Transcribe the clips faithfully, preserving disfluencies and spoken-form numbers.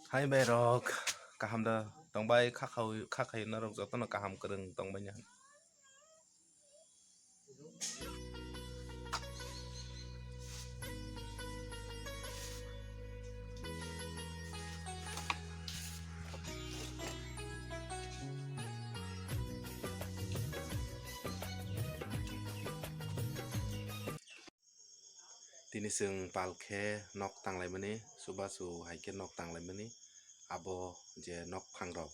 Hai bai rok, kaham da tongbai, kha khaui-, kha khaui norok jotono kaham kwrwng tongbai ni. Tini chwng pal khe nok tanglaimani, chubachu hai khe nok tanglaimani. Abo je nok phangrok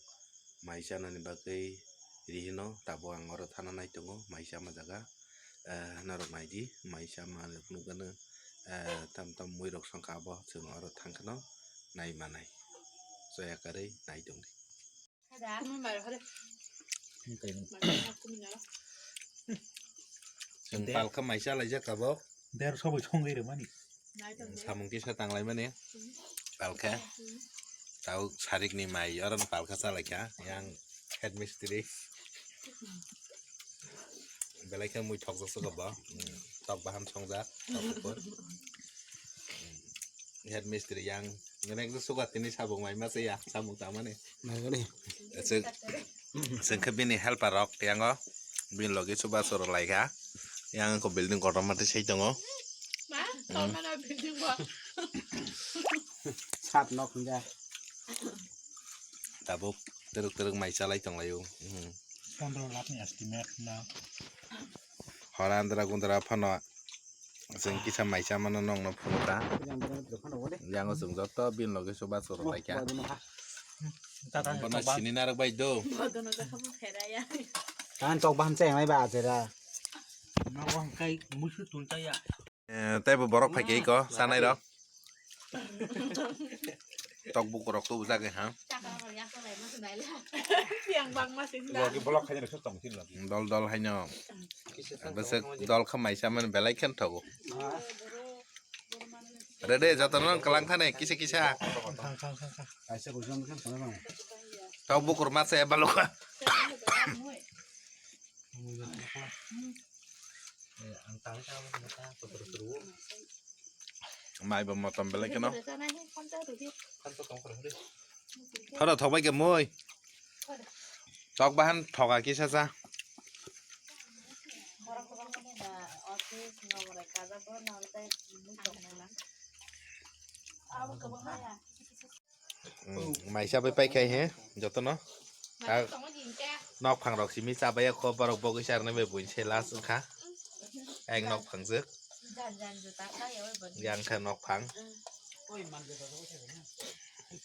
mai chanani bagwi rihino, tabuk ang oro thana nai tongo, mai chama jaga. Eh, norok naidi, mai chama nukgano, eh, tam tam muirok songkha, abo chwng oro thangkheno nai manai. Choya karwi nai tongdi. Chwng palkha mai chalaijak tabuk. Derso bai songwi rwmani. Samung kisa tanglaimani. Palkha. Tabuk sarikni mai oro palkha chalaikha. Yang head mistri. Belai khe mui thokjak se bo. Tok bahan songjak, tok bukur. Head mistri yang ngenek je sugar tini sabuk mai ma se ya, sabuk ta mani. Mai gani. Chwng, chwng khe bini helper rok yango. Bini logi chubachu rwlaikha. Yang ko building kotorma tei sai tongo. Ma, kotorma building bo. Sat nok hinja. Tabuk twrwk twrwk mai chalai tonglaio. Pondro lakh ni estimate na. Hora andra gundra phano chwng kisa mai chamano nongno phunukha. Yang o chwng joto bini logi chubachu rwlaikha. Bono sini narwk bai do. Kan tok baham chai mai ba ajera. Nogo hwnkhe muisu tun chaya. Eh, tei bo borok phai khe iko chanai rok. Tok bukurok tubujak ha. Yang bangma sing da. Logi block khaina rwkhe tong sini logi. Dol dol haino. Bwswk dol kha mai chamani belai khe thogo. Rede jotono kwlang thani kisa kisa. Kaisa bujam khe tong. Tok bukur ma se balukha. Mai bo motom belai kheno. Thoro thok bai khe mui. Tok bahan thoga kisa cha. Mm, mai chabai pai khai he, jotono. Ah, nok phang rok simi chabai kho, borok bogwi charnai bai buini se last wngkha. Ek nok phang jwk. Yang kha nok phang.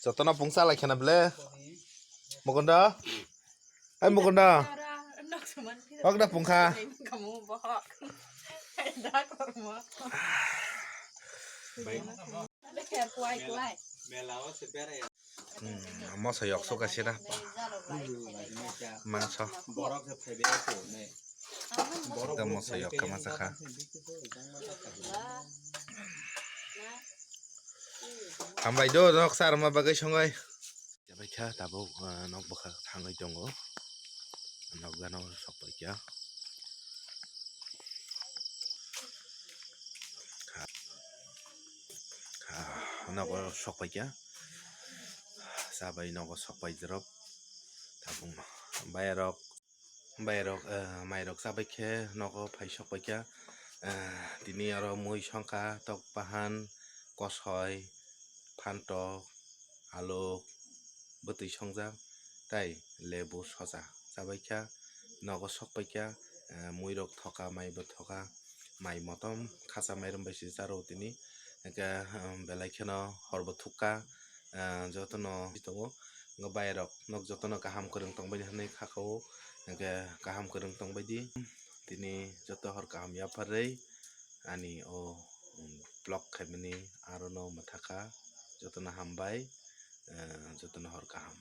Jotono pung chalai khana ble. Mukundo. Hai Mukundo. Okda pung kha. Hmm, moso yok suka sira. Mangso. Ekdam moso yok kama sakha. Hambai do, nok sar ma bagwi songai. Chabai kha tabuk, ah, nok bwkha thangwi tongo. Nok gana o sok pai kha. Kha, kha, nogo sok pai kha. Chabai nogo sok pai drop. Tabuk no. Bayarok, bayarok, eh, mairok chabai khe nogo phai sok pai kha. Eh, tini oro mui songkha, tok bahan, kosoi, phantok, aluk, bwtwi songjak, tai lebu sosa chabai kha, nogo sok pai kha, eh, mui rok thoka, mai bo thoka, mai motom khacha mairum bai se charo tini, hwnkhe, um, belai kheno hor bo thukha, eh, jotono tongo, hwnkhe bayarok nok jotono kaham kwrwng tongbaini hinwi kha kha o, hwnkhe kaham kwrwng tongbaidi, tini joto hor kaham yapharwi ani o, um, vlog khaimani arono mwthakha, jotono hambai, eh, jotono hor kaham.